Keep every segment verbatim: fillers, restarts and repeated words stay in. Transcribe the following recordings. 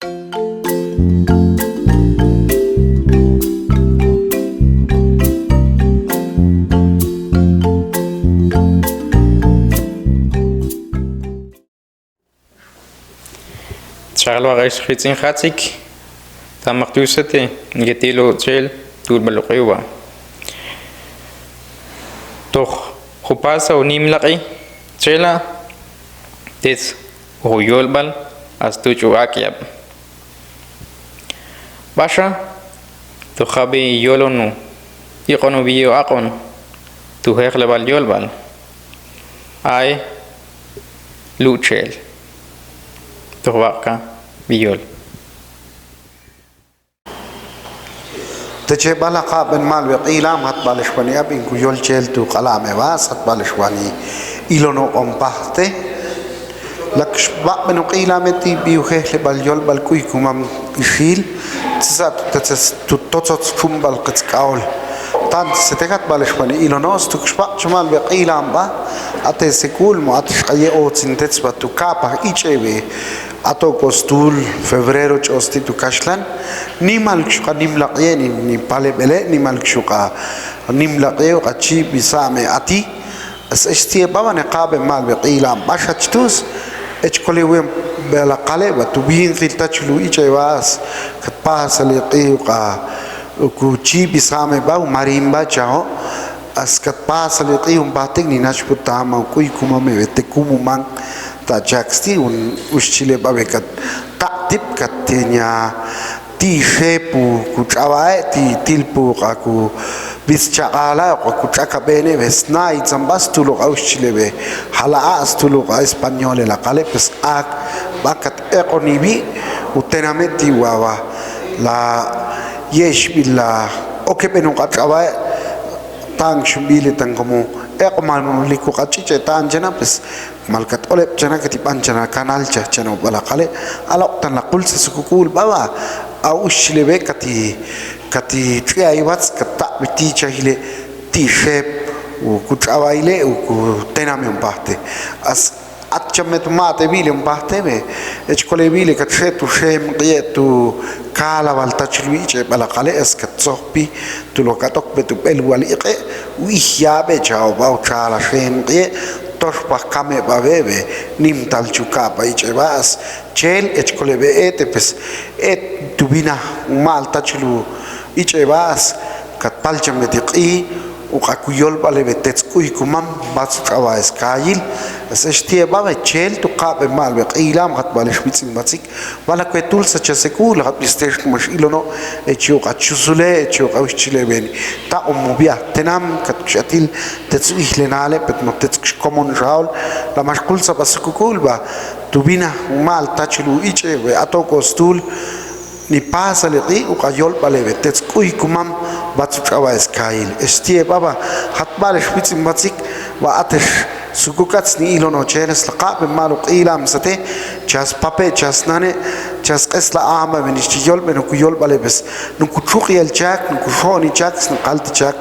Txalwaqex jits'in jats'ik, ta mak tu sete ngetilo chel tulbal uq'iwa. Tox jupasa unim laq'i chela, tets uju yolbal astuch u ak'yab. B'axa tox jabi yolonu iq'onu bi yu aq'on tu jejlebal yolbal. Ay luchel tox waq'ka bi yol. Te che b'ala q'ab'en mal we q'ilam jatb'al ex wani ab'in ku yol chel tu q'alame b'as jatb'al ex wani ilono q'on pajte. La kxb'aq'b'en uq'ilam eti bi ujejlebal yolb'al k'uy kumam ixil. Tsisa tu totzotz chumb'al qetz k'aol. Tan tsise te jatb'al ex wani ilono stu kxb'aq' chemal we q'ilam b'a. A te sekul mo a te xq'aye otzin tets b'a tu kapaj ich'e we. A to k'o stul febrero ch'osti tu kaxlan. Nimal kxuq'a nimlaq'ye ni paleb'ele nimal kxuq'a nimlaq'ye uq'a chib'isame ati. Ex ti'e b'ab'ane q'ab'en mal we q'ilam b'ax hach tus. Ech kole wen b'ala qale b'a tu binqil tachul u ich'e b'as. Katpasal iq'i uq'a uku chib'isame b'a u marimba chaho'. As katpasal iq'i un b'atik ni nach putama u k'uy kumame b'e te kumuman. Ta chak sti un uxchile b'abe kat taq'tip kat tinya ti xepu ku ch'awae ti tilpu qa ku bis chaq'ala qa ku ch'akabene b'e sna itzan b'as tuluq a uxchile b'e jala a stuluq a españole la qale pues ak b'akat eq'oni b'i u tenameti wawa la yex b'ila okeb'en uq'a ch'awae. Tan xun b'ile tan komo eq'oman liku qa ch'ich'e tan chena pues. Mal kat'oleb' chana katib'an chana kanal chajchana b'ala qale. Aloq'tan la qulsa sukuk'ul b'aba a uxchile b'e kati kati ch'iay watz kataq'b'iti chajile ti xep u ku ch'awaile u ku tename un pajte. As atchamet mate b'ile un pajte b'e ech kole b'ile katxetu xem q'ietu kalawal tachul wich'e b'ala qale as katzojpi. Tuluq katokb'e tu b'el wal iq'e u ijyab'e chao b'a u chalaxem q'ie toxpax kame b'a b'eb'e nimtal chu kapa ich'e b'as chel ech kole b'e ete pues et tu b'ina umal tachul u ich'e b'as. Katpalchameti q'i uq'a ku yolb'ale b'e tetz k'uy kumam b'atz u ch'awa eskayil. Ex ti'e b'ab'e chel tu qab'e mal b'e q'ilam jatb'al ex b'itz'in b'atzik. B'ala kwe tulsa chasekul jatb'istex kumax ilono echi uq'a chusule echi uq'a uxchile b'eni taq'um mu b'iaj tenam kat kxatil tetz u ijlenale pet mo tetz kxkomon xaol. La max qulsa b'a sukukul b'a tu b'ina umal tachul u ich'e b'e ato k'o stul. Ni pasal iq'i uq'a yolb'ale b'e tetz k'uy kumam b'atz u ch'awa eskayil ex ti'e b'ab'a jatb'al ex b'itz'in b'atzik. B'a atex sukuk'ats ni ilono chenes la qab'e mal u q'ilam sate chaspape chasnane chasq'es la amba b'e nix chi yolb'e nuku yolb'ale b'es nuku chuq'iel chak nuku xo'ni chak sni qalti chak.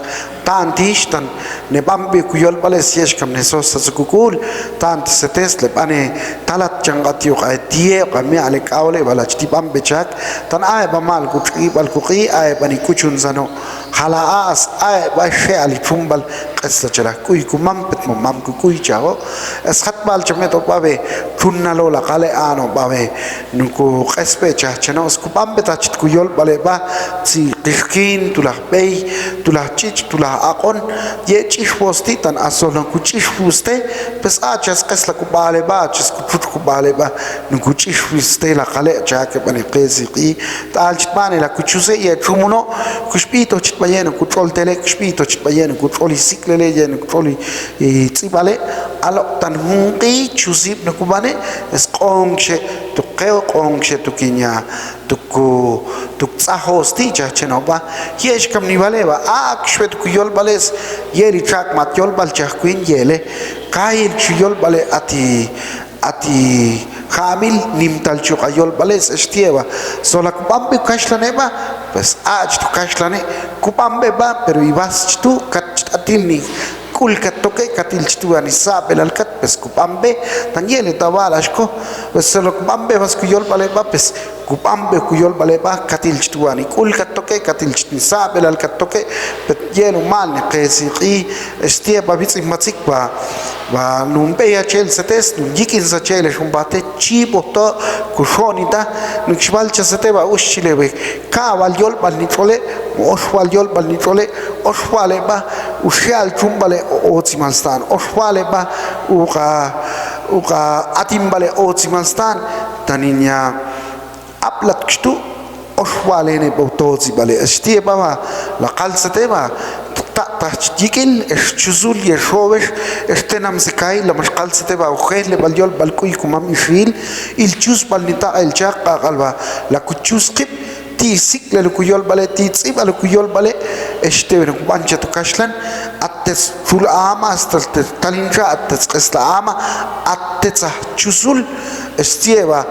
Ta'antix tan neb'amb'i ku yolb'ale syexkam nesoj sa sukuk'ul. Ta'anti setes leb'ane talat chanq'ati uq'a ti'e uq'a mi'ale k'aole b'ala chi tib'amb'e chak. Tan a'eb'a mal ku ch'ib'al ku q'i a'eb'a ni k'uchun sano jala a'as a'eb'a xe'ali chumb'al q'esla chalaj k'uy kumam pet mo mam ku k'uy chajo'. Ex jatb'al chamet o b'ab'e chunnalo la qale ano b'ab'e nuku q'esb'e chajcheno ex ku b'amb'e tach ku yolb'ale b'a. Tzi qixkin tulaj b'ey tulaj ch'ich' tulaj aq'on ye ch'ixwosti tan asol nuku ch'ixwuste. Pues a chas q'esla ku b'ale b'a chas ku chutx ku b'ale b'a nuku ch'ixwuste la qale chake b'ani qesi q'i. T'al chit b'ane la ku chuse ye chumuno ku xb'itoj chit b'aye nuku ch'ol tele ku xb'itoj chit b'aye nuku ch'ol isik'lele ye nuku ch'ol itz'ib'ale. Aloq'tan jun q'i chusib' nuku b'ane es q'onkxe tu qew q'onkxe tu kinya tu ku tu ktz'ajosti chajcheno b'a. Ye'ex kam ni b'ale b'a a' ku xb'et ku yolb'ale es ye'el ichak mat yolb'al chaj kwin ye'ele. Kayil chu yolb'ale ati ati ja'amil nimtal chuq'a yolb'ale es ex ti'e b'a sola ku b'amb'i kaxlane b'a. Pues a' chi tu kaxlane ku b'amb'e b'a pero ib'as chi tu kat chi t'atil ni k'ulkat toke', katil chi tuani sab'elal kat, pues kub'anb'e, tan yele ta wa'laxko, pues solo kub'anb'e, pues kuyolb'ale b'a, pues kub'anb'e kuyolb'ale b'a, katil chi tuani k'ulkat toke', katil chi sab'elal kat toke', pues yel umal niqe siq'i, este, b'a b'itz'in matsik b'a, b'a lunb'eya chel setes, lun yik'in sa chel ex un b'ate, chib'o to, kuxo'ni ta, nukxb'al cha sete b'a ux chile b'e, kawal yolb'al nich'ole', oxwal yolb'al nich'ole', oxwale b'a, uxe'al chumb'ale otsimal stan, oxwale b'a, uqa, uqa atinb'ale otsimal stan, tanin ya ab'lat kxtu', oxwalene b'a utotsib'ale, este, b'a b'a, la qal sete b'a, ta, ta yik'in, ex chusul, yex xo'wex, ex tenam Sekail, la max qal sete b'a, ujel b'al yolb'al k'uy kumam Ixil, il chusb'al nitaq'el chaq, q'aq'al b'a, la kuchus qib', ti' sik'lel kuyolb'ale, ti' tz'ib'al kuyolb'ale, ex teb'en kub'an cha to kaxlan, at tetz txul ama, hasta te talin cha, at tetz q'esla ama, at tetza chusul, este, b'a,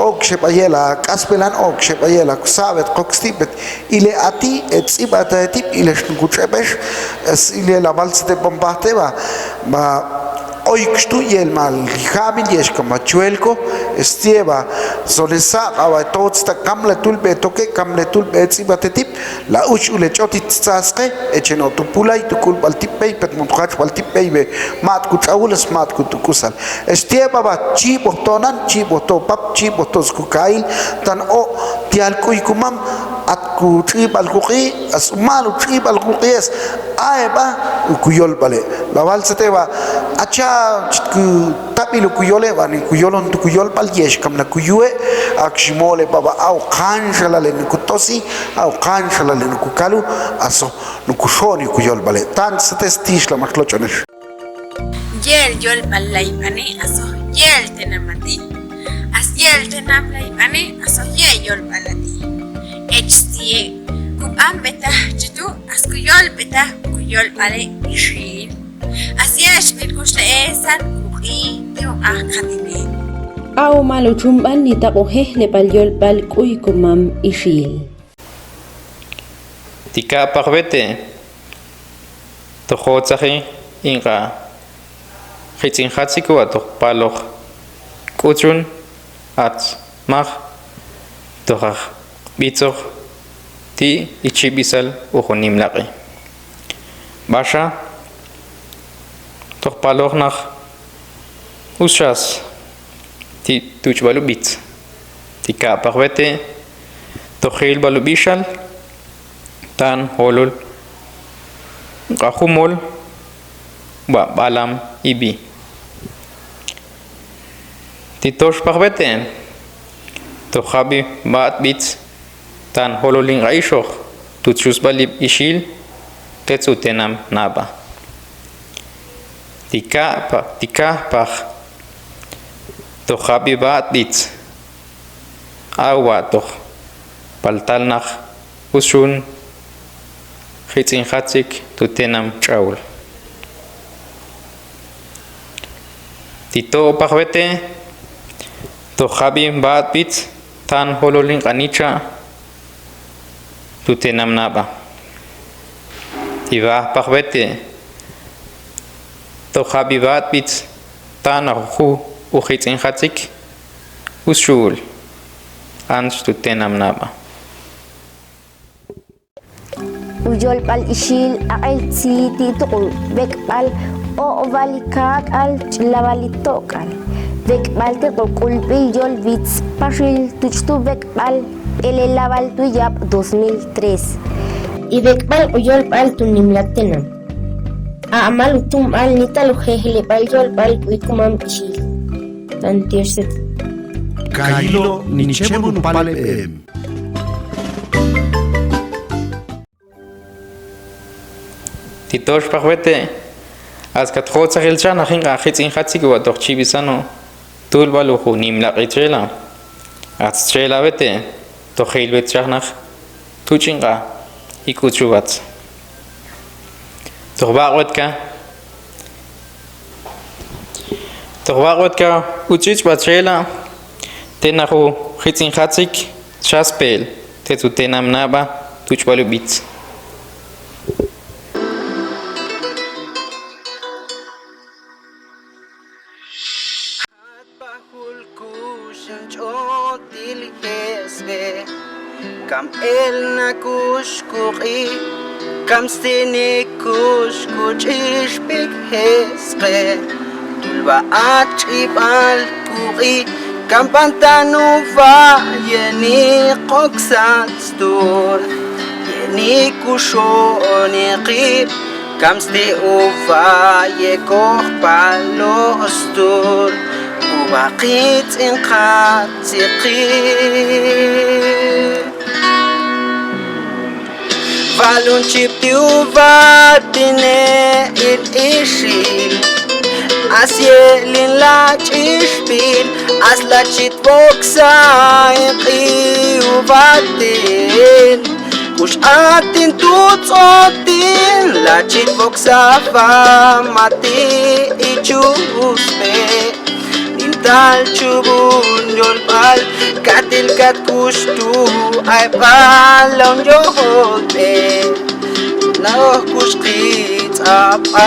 ok xeb'a yela k'asb'elan, ok xeb'a yela kusab'et qoksti, bet, ile ati, e tz'ib'at a tib', ile xnukuch'eb'ex, es ile la b'al sete b'anb'ajte b'a, b'a, oy kxtu' yel mal ja'mil yex kama chuelko, este, b'a, sole saq' a b'a tots ta kamle tul b'e toke', kamle tul b'e tz'ib'at a tib', la uch ule ch'otit tzasqe, eche no to pulay to k'ulb'al tib' b'ey, pet mot jachb'al tib' b'ey b'e, mat kuch'awul, es mat kutuk'usal. Este, b'a b'a, chib'o to nan, chib'o to pap, chib'o to skukail, tan o, tial k'uy kumam, at kuch'ib'al kuq'i', as umal uch'ib'al kuq'i' es, a e b'a, ukuyolb'ale. La b'al sete b'a, acha, chit ku tab'il ukuyole b'a, ni kuyolon to kuyolb'al, yex kamla kuyue', akxi mole b'a b'a, aw qanxalale nukutosi, aw qanxalale nukukalu, aso, nukuxo'ni kuyolb'ale. Tan sete stix la max loch'onex. Yel yolb'al layb'ane, aso, yel tenam ati. As yel tenam layb'ane, aso, yel yolb'al ati. Ech tie, kub'anb'eta chitu, as kuyolb'eta, kuyolb'ale Ixil. As yex b'il kuxla esan, kuq'i, te uq'aj qatine. Aw mal uchumb'al nitaq'o jejleb'al yolb'al k'uy kumam Ixil. Ti ka'paj wete', toq jotzaji in qa jitz'in jatsik wa toq paloq k'uchun, ats maj toq aj b'itzoj ti' ichib'isal uju nimlaq'i. B'axa toq paloq naj uxas ti' tuch'b'al ub'itz, ti ka'paj wete' toq jilb'al ub'ixal, tan jolol q'ajumol wa b'alam ib'i. Ti toxpaj wete' toq jab'i b'at b'itz, tan jolol in q'aixoq tu chusb'al ib' Ixil, tetz utenam Nab'a. Ti ka'pa, ti ka'paj toq jab'i b'at b'itz, awa toq paltal naj uxun jitz'in jatsik tu tenam Ch'aul. Ti to'paj wete' toq jab'i b'at b'itz, tan jolol in q'anicha' tu tenam Nab'a. Ti wajpaj wete' toq jab'i b'at b'itz, tan ajuju ujitz'in jatsik uxul ants tu tenam Nab'a. Uyolb'al Ixil aq'el tzi ti' tuq'u wek'b'al oq'wali kak'al ch'lawali tok'al. Wek'b'al ti' tuq'u k'ulb'il yol witz paxil tuch' tu wek'b'al b'elelawal tu yab' dos mil tres. Iwek'b'al uyolb'al tu nimla tenam. Aq'mal utumb'al nital ujejleb'al yolb'al k'uy kumam Ixil. Tan tix set. Kayilo' nichemon upaleb' em. Ti toxpaj wete', atskat jotzajil chajnaq in q'an jitz'in jatsik wa toq chib'isano tulb'al uju nimlaq'i chela'. Ats chela' wete' toq jilwet chajnaq tu ch'in q'an ik'uchub'ats. Toq waq'wetka, toq waq'wetka uch'ich'b'a chela', tenaq ujitz'in jatsik Chaspe'el, tetz utenam Nab'a tuch'b'al ub'itz. Kam elna kux kuq'i, kam stinik kux kuch'ixpik jesqe. Tulb'a'at ch'ib'al kuq'i, kam bantan uva yenik qoksat stul, yenik kuxonik q'ib', kam sti' uva yekoj palo stul, uva qitz'in qatziqi. Valun chip ti uva tine il ixil, as yelin la ch'ixpil, as la chit voksa in q'i uva tin. Kux atin tu tz'otin, la chit voksa fama ti ichuspe. Nin tal chubun yolb'al, katil kat kux tu ay b'al la un yolb'e. Na'oj kux qitz'ab'al.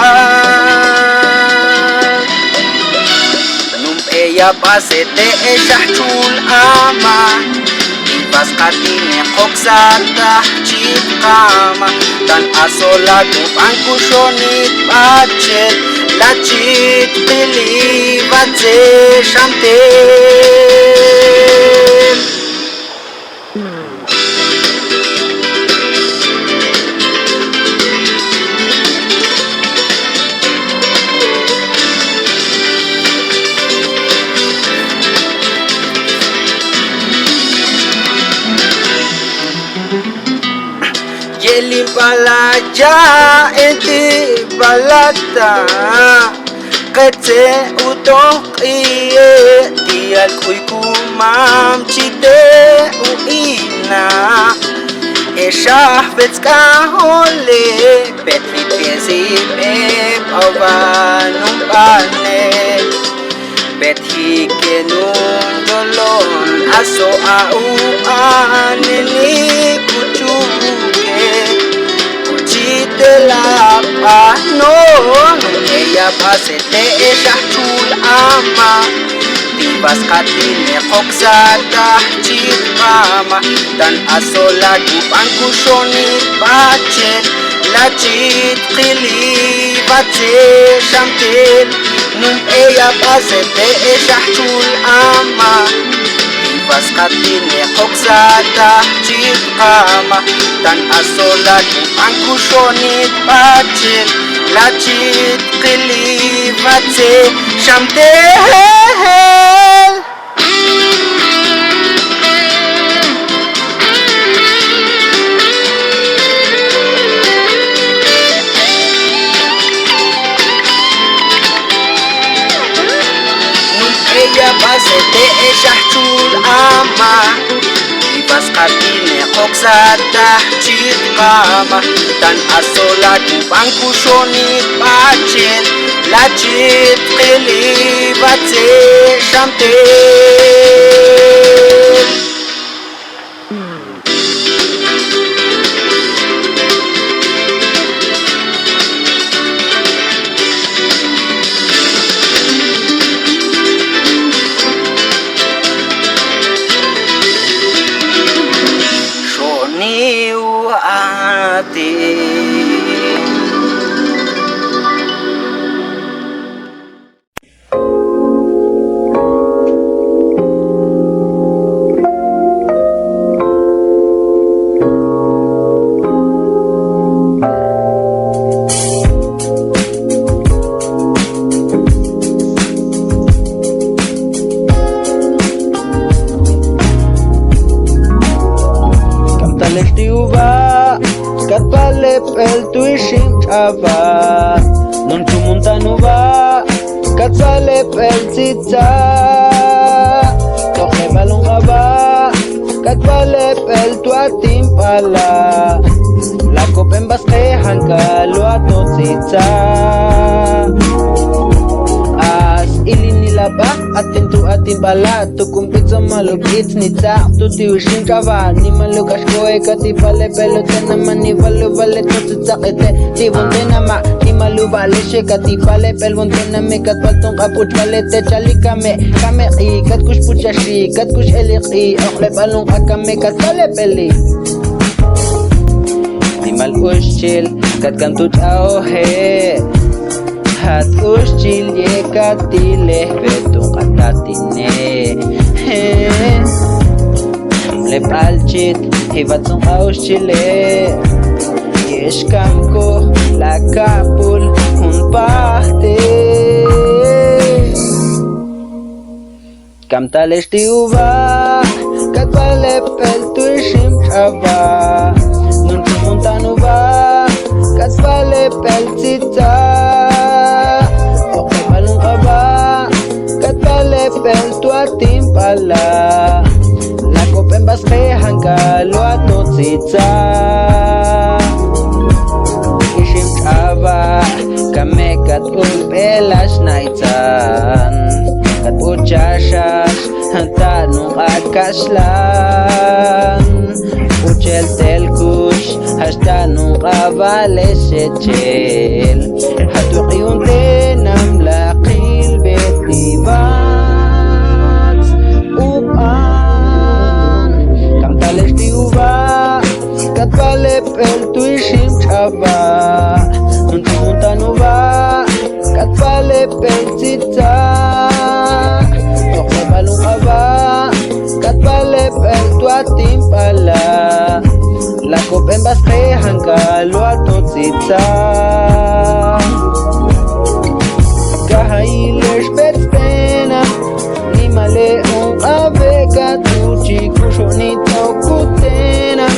Numb'eya b'ase te' e xajchul ama, iva sq'atine qoksat taj chit qama, tan asola kub'an kuxonik b'achel, la chit qili vatze xamtel. Yelin b'ala ya enti b'alata, qetze' utoq q'i'e' ti al k'uy kumam chi te' u ina'. E xajwetz k'ajole', petji piesib'e b'awa numb'ane. Petji kenun yolon aso a ub'aneni kuchuke. Kuchitela b'ajnon, eya b'ase te' e xajchul ama. Ti va sq'atine qoksat taj chit qama, tan asola kub'an kuxonik b'achel, la chit qili vatze xamtel. Numb'eya b'ase te' e xajchul ama. Ti va sq'atine qoksat taj chit qama, tan asola kub'an kuxonik b'achel, la chit qili vatze xamtel. Numb'eya b'ase te' e xajchul ama. Ti va sq'atine qoksat taj chit qama, tan asola kub'an kuxonik b'achel, la chit qili vatze xamtel. Xoni u ati. K'am talel ti uva, skat b'aleb'el tu ixim ch'aba. Non chumun tan uva, skat b'aleb'el tzitza. Toq'eb'al un q'aba, skat b'aleb'el tu atin b'ala. La kop'en b'as q'ejan k'al ua to tzitza. As ilini Aba, atin tu atin bala, tu kun bitso malo bits ni tsa, tu ti wixin kaba, ni malo kaxkoe kati pale pelo tena mani valo vale tu tsa kete, ti bon tena ma, ni malo vale she kati pale pel bon tena me kat pal tun kapuch vale te chali kame, kame i kat kux puchaxi, kat kux eli i, okle balun kakame kat pale peli. Nimal uxchil, kat kan tu ch'aoje. Jat uxchil ye katile, betun katatine. Le balchit, jibatzun kauxchile. Yexkamko, la kapul, jun pajte. Kamtalex ti uva, kat palepel tu ixim ch'aba. Nun chumuntan uva, kat palepel tzitza. Oqebalun q'aba, kat palepel tu atin bala. La kopen basqe jan kalo ato tzitza. Ixim ch'aba, kame kat ulbelax nay tsan, kat buchaxax, janta nun q'at kaxlan, uchel telkux, jaxta nun q'abal exechel, jat uq'i un tenam la qil beti bats, uban, kamtalex ti uba, kat palepel tu ixim ch'aba, jun chumuntan uba, kat palepel tzitza, oqebalun q'aba, kat palepel tu atin bala, la kopen basqe jan kalo ato tzitza. Kajayilex bets tena, nimale un q'abe kat uchi kuxoni tokutena.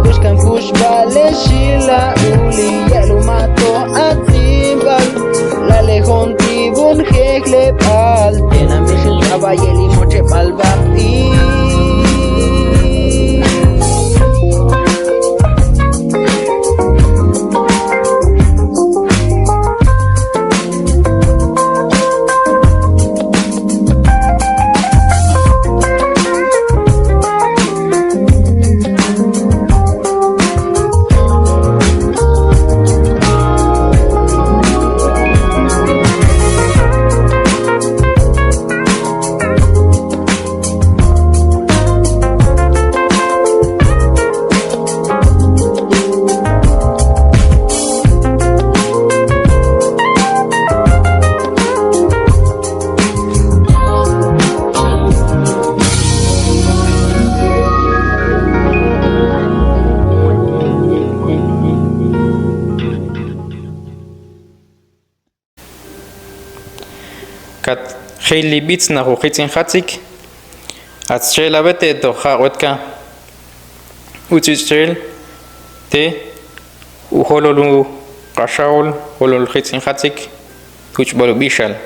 Tuxkan kux bale xila uli yelu mato atin bal. Lale jon ti bun jejlebal. Tena mixin ch'aba yeli mochebal baq'i. Kat jili bitz naj ujitz'in jatz'ik, atz chel abete to jaq'wetkan utz'utz'el te ujolol u qaxaol, jolol jitz'in jatz'ik, tuch'bal u bixal.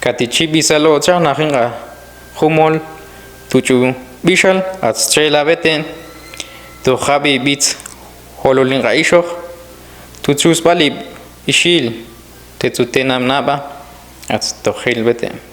Kati' chibisalo'ocha najinqa jumol tu ch'u bixal ats chela beten tu jabi bits jolol inqa ixoq tu chusbalib ixil te tu tenam naba ats tojil beten.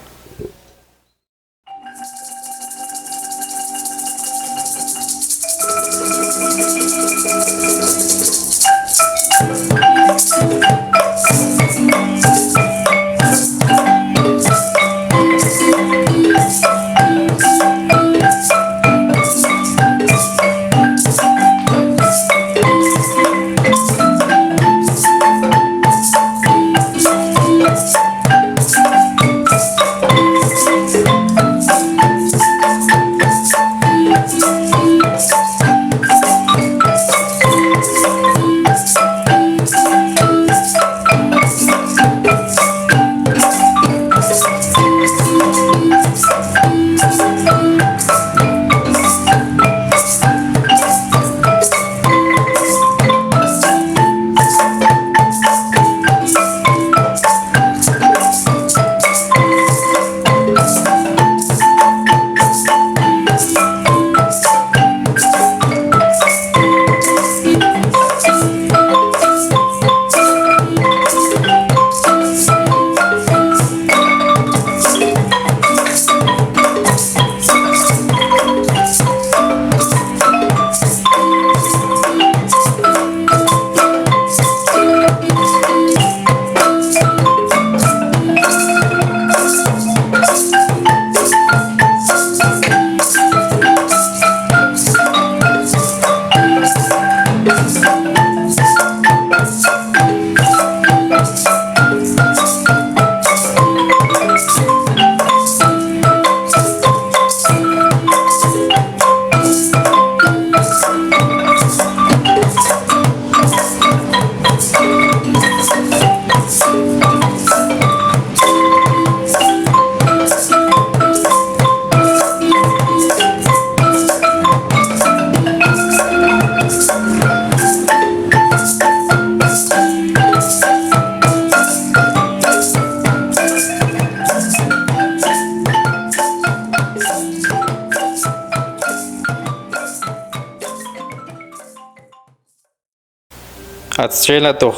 Atxchela tox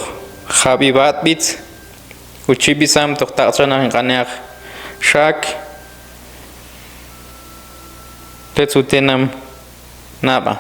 jabi batbits, uchi bisam tox taq'chanax in q'aneax xak tetsu tenam naba.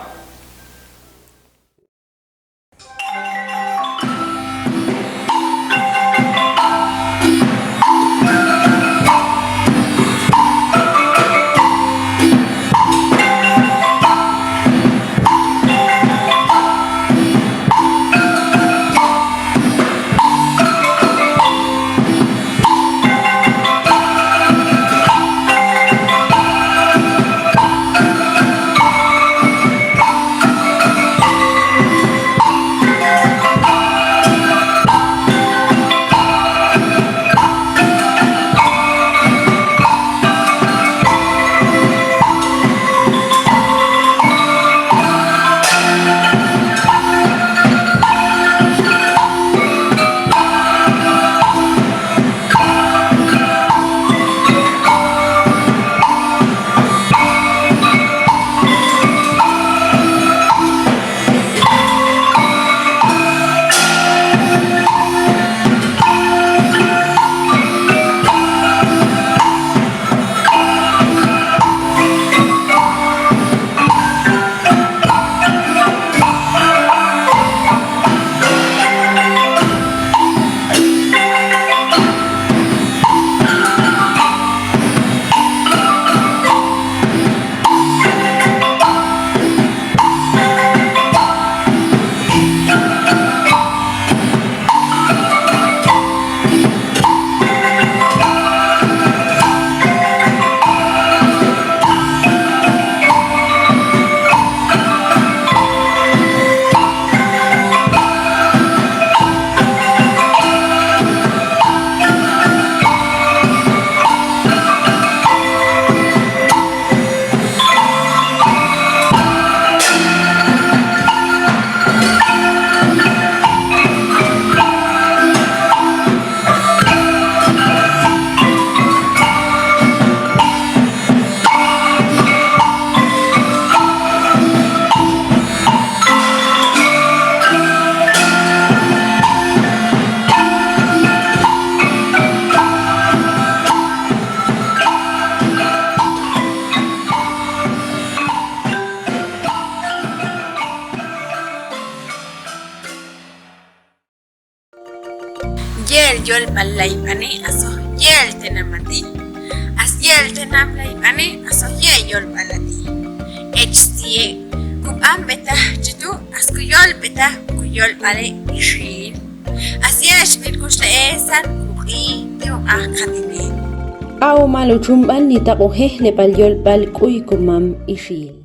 Yel yolb'al layb'ane asox yel tenamati. As yel tenam layb'ane asox yel yolb'alati. Ech tie' kub'anb'etaj chitu as kuyolb'etaj kuyolb'ale Ixil. As yechb'il kuxla'e san kuq'i te uq'aj qatine. A'omal uchumb'al li taq'ojej leb'al yolb'al k'uy kumam Ixil.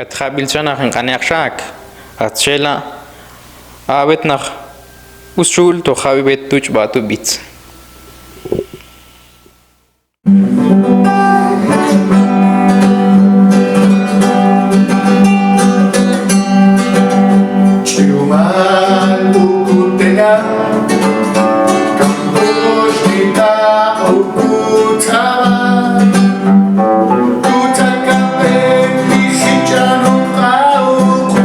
At jab'il cha'nax in q'ane'axa'ak, at xela', a'b'et nax uxul to jab'ib'et tuch' b'at ub'itz. Ch'umal ukutena, kampuxnita ukutxaba, tutakapeti xich'anu q'auqu,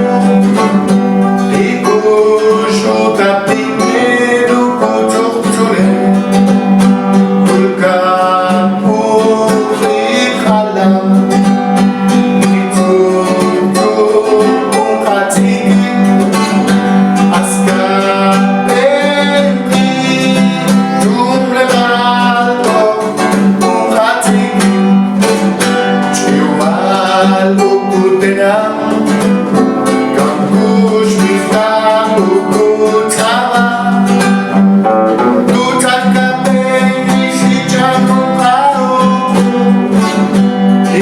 ikuxutati Pero kutxuqtxune, kulkan uq'iqala, nitxuqtxuq unq'atziki, askab'enki, tumlebalto unq'atziki, ch'iwal ukutena. Kampuxnita ukutxaba, tutakapeti xich'anu q'auqu,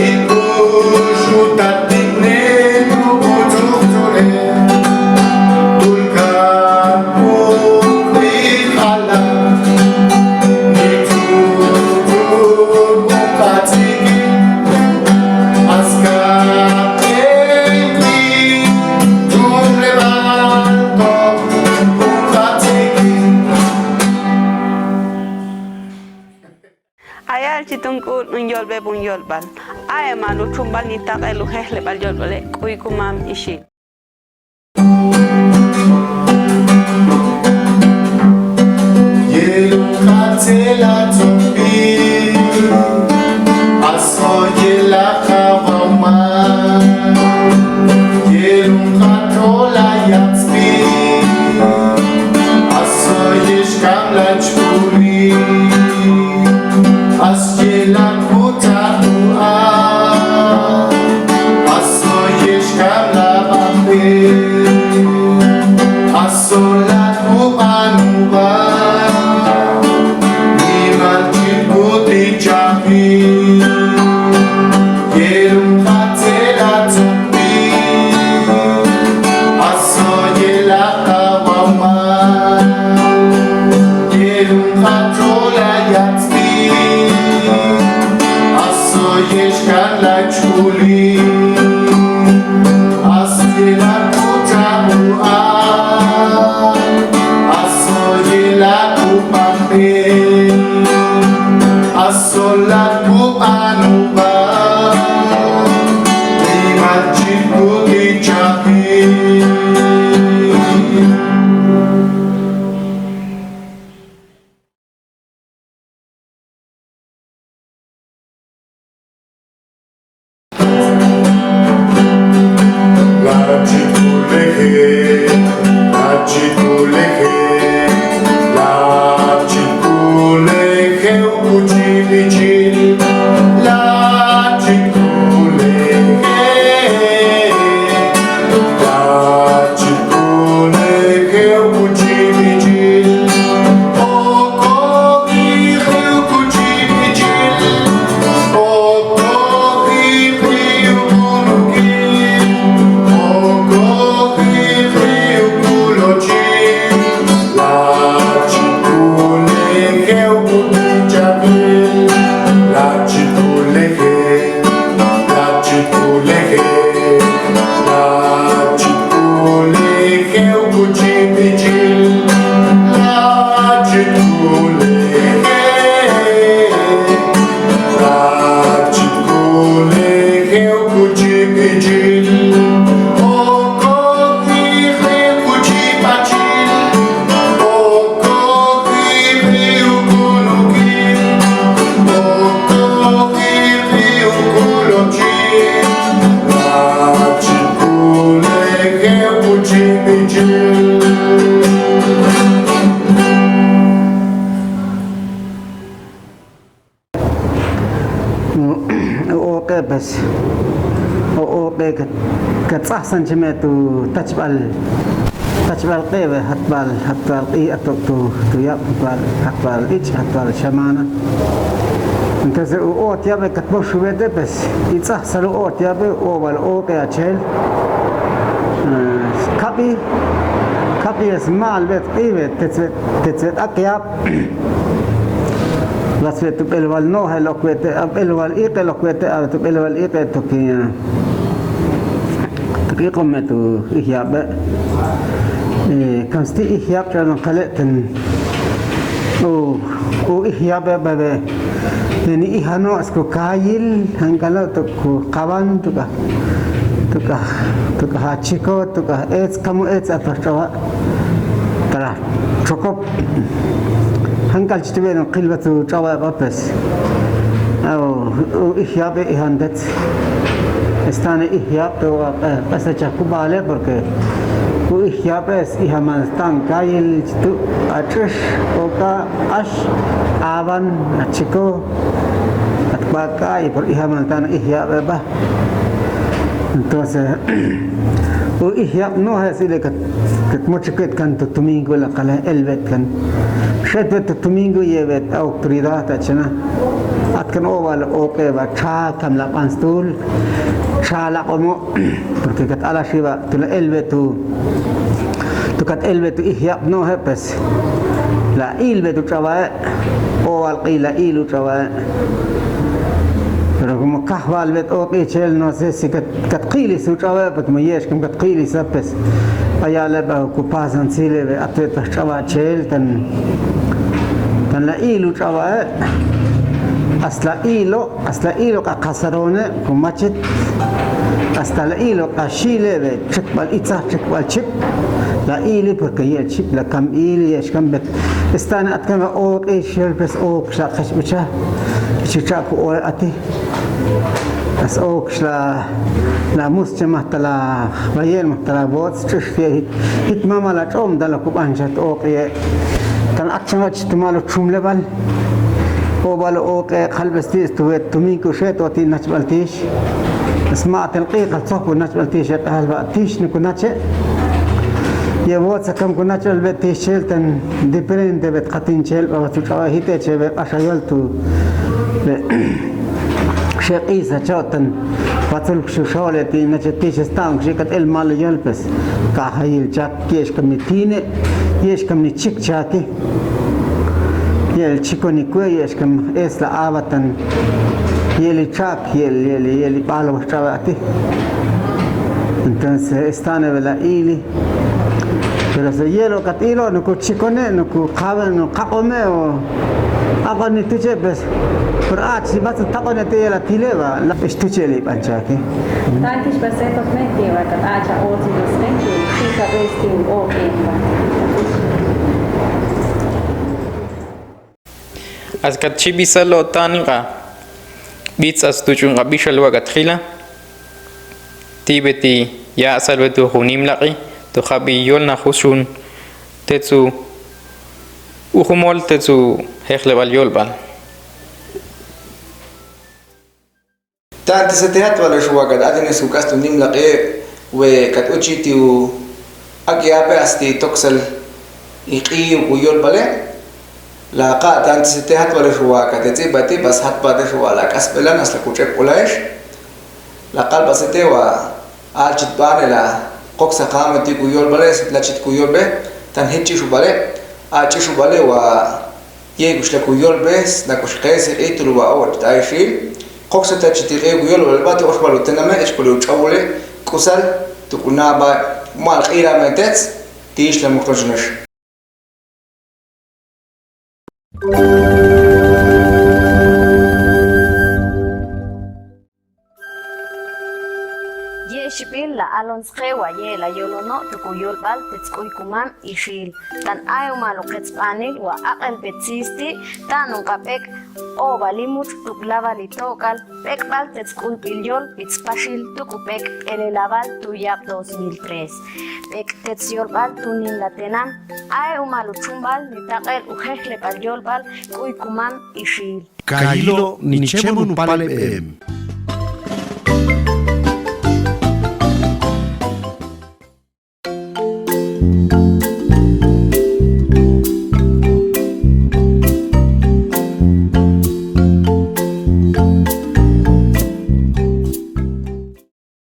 ikuxutati Pero kutxuqtxune, tulkan uq'iqala, nitxuqtxuq unq'atziki, askab'enki, tumlebalto unq'atziki. Ayal chi tun k'ul un yolb'eb' un yolb'al. A'e' maal utxunb'al nitaq'el ujejleb'al yolb'ale' k'uy kumam ixil. Yelun qatzel atzunb'il, aso yelaq awawmay. Yelun qatxol ayatzb'il, aso yexk'am lachk'ulil. As yelaq kutxaqu'a, aso yexk'am lab'anb'e, aso laq kub'an ub'a, nimal ch'in kutichaji, yelun qatzel atzunb'il, aso yelaq awawmay. Yelun qatxol ayatzb'il, aso yexk'am lachk'ulil. As yelaq kutxaqu'a, aso yelaq kub'anb'e, aso laq kub'an ub'a, nimal ch'in kutichaji. Uq'e' pues, uq'e' ka, katz'ajsan chi me tu tachb'al, tachb'al q'e'we', jatb'al, jatb'al q'i' ato tu, tu yab', jatb'al, jatb'al ich', jatb'al xamana. Entonces u oot yab'e kat moxub'ete, pues itz'aj sal u oot yab'e, u ob'al oq'e achel. Kabi, kabi es ma'alb'et q'ib'e, tetzb'et, tetzb'et ak' yab'. Lasb'et tu b'elwal no'je loqwete, a b'elwal iq'e loqwete, a tu b'elwal iq'e toki, toki iq'ome tu ij yab'e. Kam sti ij yab' ch'an qale' ten u, u ij yab'e b'ab'e. Teni ijano' es ku kayil, jank'alo' tuk ku qawan, tuk a, tuk a, tuk a chiko, tuk a etz, kamu etz a tor ch'awa'. Tara chokop. Jank'al chi tib'en qilwa tu ch'awa' b'apes. Aw, u ij yab'e ijan tet. Estane ij yab' tu, eh, q'esa chakub'ale, porque u ij yab'e es ijamal stan kayil chi tu' ach'ix, oka, ax, awan, achiko, at b'ak'ay, por ijamal tan ij yab'e b'a. Entonces, u ij yab' no'je sile kat, kat mochiketkan tu tumingu la qale elb'etkan. Xetb'et tu tumingu yeb'et autoridad ta chena. Atkan ob'al oq'e b'a cha kam la b'an stul, cha la q'omo', porque kat alaxi b'a tu la elb'et tu, tu kat elb'et tu ij yab' no'je, pues, la ilb'et tu ch'awae', ob'al q'i la il u ch'awae'. Pero como kajwalb'et oq'i chel, no sé si kat, kat qili su ch'awae', pues, como yex kam kat qili sa, pues, ayale b'a ku pasan sile b'e atb'et b'a ch'awa' chel, tan, tan la il u ch'awae', hasta la ilo', hasta la ilo' qa qasarone', ku machit, hasta la ilo' qa xile b'e, chikb'al itza, chikb'al chip, la ili, porque yel chip, la kam ili, yex kam b'et. Estane atkan b'a oq'i chel, pues, oq'ix la qach b'icha, chi cha'ku oe ati. As oq'ix la, la mus che majtala, bayel majtala bots, ch'ix fie hit, hit mama la ch'om, dala ku b'an chat oq'ie. Tan ak chama' chi tumal u chumleb'al. Ob'al oq'e qalb'es ti' stuwet tumin ku xet oti nachb'al tix. Sma'tel q'i qal tzojku nachb'al tix e q'al b'a tix nuku nache. Ye wotsa kam ku nachb'al b'et tix chel tan diferente b'et qatin chel b'a tu ch'awa' jite che b'e q'axa yol tu b'e. Xe q'isa cho tan patzul kxu xole ti nache tix stan kxi kat el malo yol, pues, kajayil chak, yex kam ni tine, yex kam ni chik chaki. Yel chikoni kue, yex kam es la abatan. Yeli chak, yel, yeli, yeli b'alo ch'awa' ati. Entonces, estane b'e la ili. Pero si yelo' kat ilo', nuku chikone, nuku qawe, nuku qaq'ome, o aq'oni tuche, pues, pero ach, si b'atz taq'one te yela tile b'a, la, ix tuche li b'an chaki. Tanti xb'ase tok me, ti b'a kat ach a otz, los me, ti, ti, ka b'es, ti, u oq'e b'a. Askat chi b'isal lo'tan qa b'itz as tu ch'un qa b'ixal wa' kat jila. Ti b'eti ya'sal b'etu jun nimlaq'i tu jab'i yol na jusun tetzu ujumol tetzu jejleb'al yolb'al. Tanti se te jatwal ex wa' kat a'tenes ku k'as tu nimlaq'e we kat uchi ti u ak'yape asti toksal iq'i u ku yolb'ale. La qa' tanti se te jatwal ex wa' kat etz'ib'ati b'as jatb'at ex wa' la k'asb'elan as la ku ch'ek'ula ex. La qalb'ase te wa' al chitb'ane la qoksa qame ti ku yolb'ale, la chit ku yolb'e tan jit ch'ixub'ale, a ch'ixub'ale wa' Yek'ux la ku yolb'e, snak'ux qe siq'i tuluwa' och ta ixil. Qoksa ta chi tiq'i ku yolb'al b'ati oxb'al u tename' ex k'uli u ch'awule k'usal tuq'una b'a mal q'irame tetz tix la muxtochnex. Ye xib'il la alon sqe wa ye la yolono' tuk u yolb'al tetz k'uy kumam ixil. Tan ay umal u qetzb'anil wa aq'el b'et sisti ta' nunq'ab'ek' oba limut tuk lawal i tok'al b'ek'b'al tetz k'ulb'il yol b'it spaxil tuk u b'ek' b'elelawal tu yab' dos mil tres. B'ek' tetz yolb'al tu nim la tenam ay umal u chumb'al ni taq'el u jejleb'al yolb'al k'uy kumam ixil. Kayilo' ni chemon u paleb'em.